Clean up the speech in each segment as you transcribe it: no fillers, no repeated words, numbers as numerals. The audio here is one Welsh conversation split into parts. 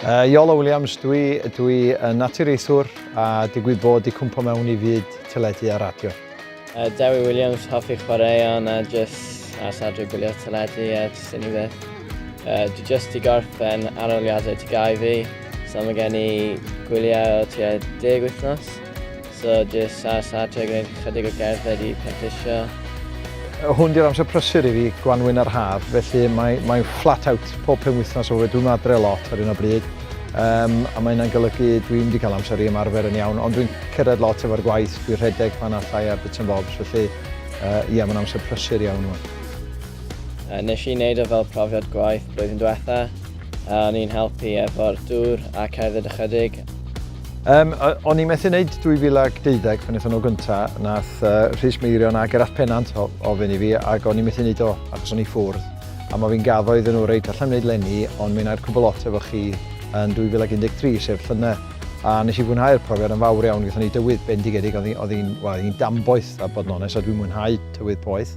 Iolo Williams dwi, dwi yn naturiaethwr a digwydd bod i cwmpo mewn i fyd teledu a radio. Dewi Williams, hoffi chwaraeon a jyst aros adre gwylio teledu a jyst unrhyw beth. Dwi jyst 'di gorffen arholiadau TGAU fi, so mae gen i gwyliau o tua 10 wythnos. So jyst aros adre gwneud chydig o gerdded i practisio. Hwn di'r amser prysur i fi, gwanwyn a'r haf, felly mae, mae'n flat out pob penwythnos o dwi'n adre lot ar hyn o bryd. Um, a mae hynna'n golygu dwi'n wedi cael amser i ymarfer yn iawn, ond dwi'n cyrraedd lot efo'r gwaith, dwi'n rhedeg pan allai a bits and bobs, felly uh, ia, mae'n amser prysur iawn yma. Nes i wneud o fel profiad gwaith blwyddyn diwetha. O'n i'n helpu efo'r dŵr a cerdded ychydig. Um, o'n i'n methu wneud 2012 pan wnaethon nhw gynta, nath uh, Rhys Meirion a Gerallt Pennant ofyn i fi, ac o'n i'n methu wneud o, achos o'n i ffwrdd. A mae fi'n gaddo iddyn nhw, reit, allan wneud lenni, ond mi wna'r cwbl lot efo chi yn 2013, sef llynedd. A nes i fwynhau'r profiad yn fawr iawn, gaethon ni dywydd bendigedig, oedd hi'n well, hi damboeth a bod yn onest, a dwi'n mwynhau tywydd poeth.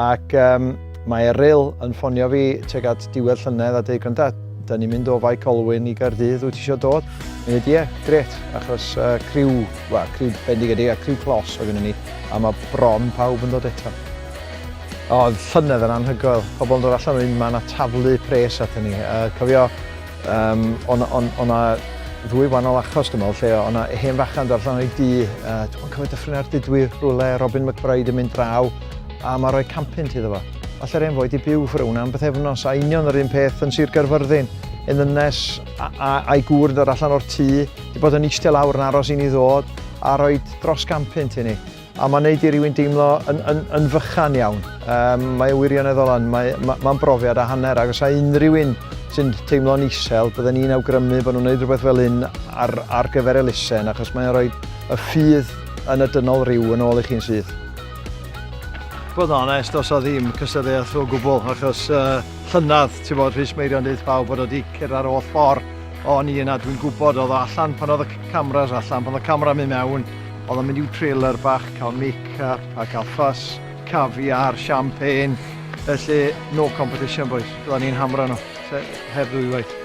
Ac um, mae Eryl yn ffonio fi tuag at diwedd llynedd a dweud, gwranda, da ni'n mynd o Fae Colwyn i Gaerdydd, wyt ti eisiau dod? Ni'n dweud, ie, gret, achos uh, criw, well, criw bendigedig a criw clos o gynnu ni, a mae bron pawb yn dod eto. Oedd llynedd yn anhygoel, pobl yn dod allan o unman a taflu pres atyn ni. Uh, cofio, Um, o'n, on, on ddwy wahanol achos, dwi'n meddwl, lle o'na hen fachan dod allan o'i dŷ, uh, dwi'n cofio Dyffryn Ardudwy, rhywle, Robin McBride yn mynd draw, a mae rhoi campynt iddo fo. Falle'r hen foi di byw ffwrdd hwnna am bythefnos, a union yr un peth yn Sir Gaerfyrddin. Un ddynes a, a, a'i gŵr yn dod allan o'r tŷ, di bod yn eistedd lawr yn aros i ni ddod, a rhoi dros gampynt i ni. A mae'n neud i rywun deimlo yn, yn, yn fychan iawn. Um, mae o wirioneddol yn, mae'n mae, mae brofiad a hanner, ac os a unrhyw un sy'n teimlo'n isel, bydden ni'n awgrymu bod nhw'n gwneud rhywbeth fel un ar, ar gyfer elusen, achos mae'n rhoi y ffydd yn y dynol ryw yn ôl i chi'n syth. Bod yn onest, os o ddim cystadleuaeth o gwbl, achos uh, llynedd, ti'n bod, Rhys Meirion deud pawb bod o wedi cyrra'r holl ffordd o'n i yna, dwi'n gwybod oedd o allan pan oedd y cameras allan, pan oedd y camera mynd mewn, Oedd o'n mynd i'w trailer bach, cael make-up a cael fuss, caviar, champagne. Felly, no competition boys. Byddwn ni'n hamro nhw, heb ddwywaith.